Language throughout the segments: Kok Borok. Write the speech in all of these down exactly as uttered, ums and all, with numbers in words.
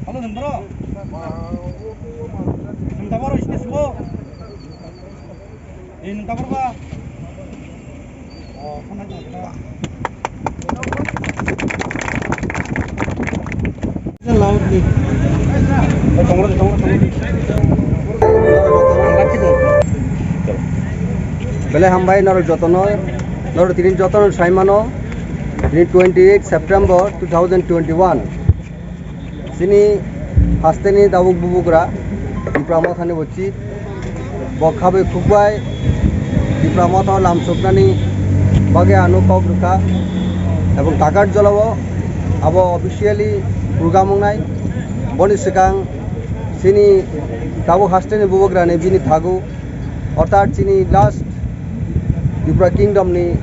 Halo, nang bro. Nang tabaro sini subo. Eh, nang tabar ba. Belai hambai norok jotono, norok tini jotono saimano, tini twenty eight September two thousand twenty one. Chini hasteni tabuk bubugra Tipra Mothani bo chief, bo khabai khukbai Tipra Motha lamsoknani bagwi ano kok rwkha, ebong Takarjolao abo officially program wngnai. Boni swkang chini tabuk hasteni bubugrani bini thago, orthat chini last Tripura Kingdom ni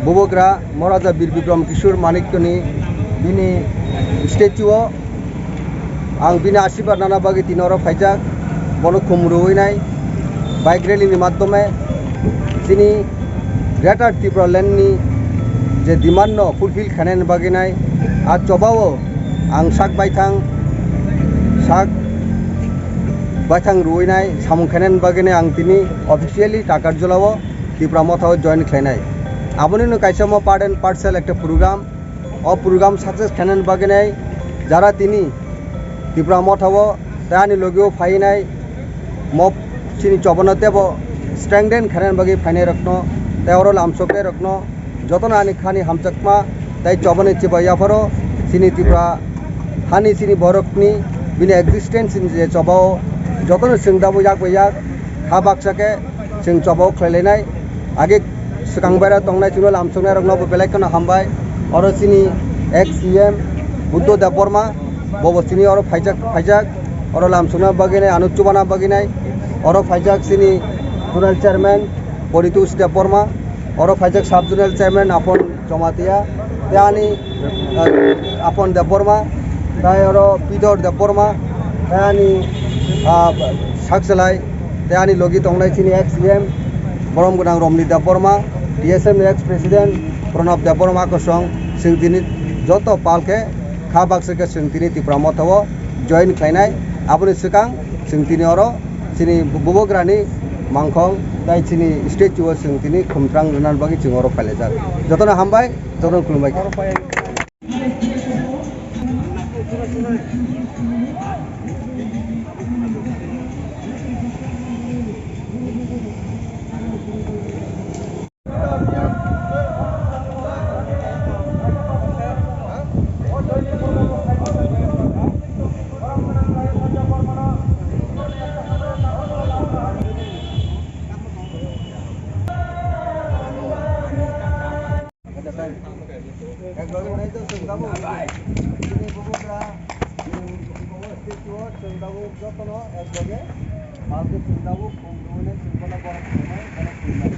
bubagra Maharaja Bir Bikram Kishore Manikyani bini statue o ang bini asirwad nana bagwi tini oro phaijak, bono khum rwui nai bike rally ni madhyome chini Greater Tripura Land ni je demand no fulfill khainani bagwi nai. A choba o ang sak baithang, sak baithang rwui nai samung khainani bagwi nai ang tini officially Takarjolao Tipra Motha o join khlainai. Aboni no kaisa mo part and parcel ekta program. O program success khainani bagwi nai jara tini Tipra Motha o tei ani logi o phainai mo chini chobano tebo strengthen khainani bagwi phainai rokno tei oro lamsoknai rokno jotono ani khani hamjakma tei chobani chiba yapharo chini Tripura hani chini borokni bini existence ni je choba o jotono chwng tabuk yak bai yak ha baksa khe chwng choba o khlai lainai. Age swkang baira tongnai chwngno lamsoknai rokno bo belai kheno hambai. Oro chini ex C M Buddha Debbarma bobo chini oro phaijak, phaijak oro lamsokna bagwi nai, ano chubana bagwi nai. Oro phaijak chini zonal chairman Paritosh Debbarma, oro phaijak sub zonal chairman Apon Jamatia, tei ani, ah, Apon Debbarma, tei oro Pidor Debbarma, tei ani, ah, sakchalai, tei ani logi tongnai chini ex C M borom gwnang Romni Debbarma, T S M ni ex president Pranab Debbarma kosong, chwng tini joto pal khe kha baksa khe chwng tini Tipra Motha o join khlainai. Aboni swkang chwng tini oro chini bubagrani mangkhong tei chini statue o chwng tini khumtrang rwna bagwi chwng oro phailaijak. Jotono hambai, jotono khulumbai. Ekloge nai to chwng tabuk. Chini bubagra, chini bubagra statue o chwng tabuk jotono ekloge. Balke chwng tabuk, khum rwui nai chwng bono borok khumnai, bono khumnai.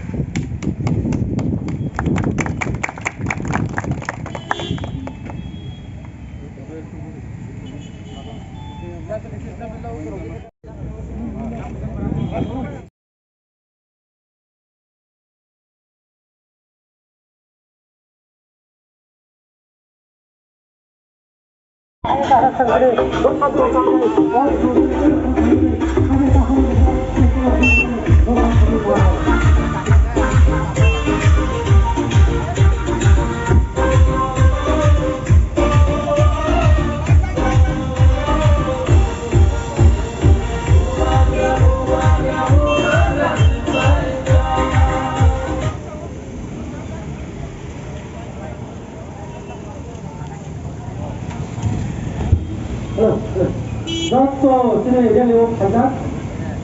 Joto chini rally o phaijak,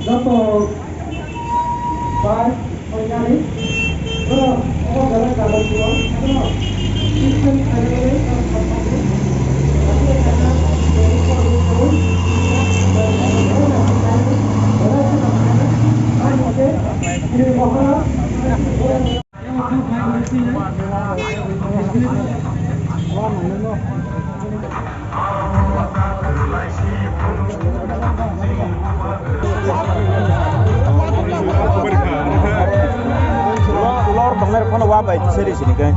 joto bai soinani, oro obo belai kabar tio, oro Christian family, oro khamkha tio. Seri sini kan.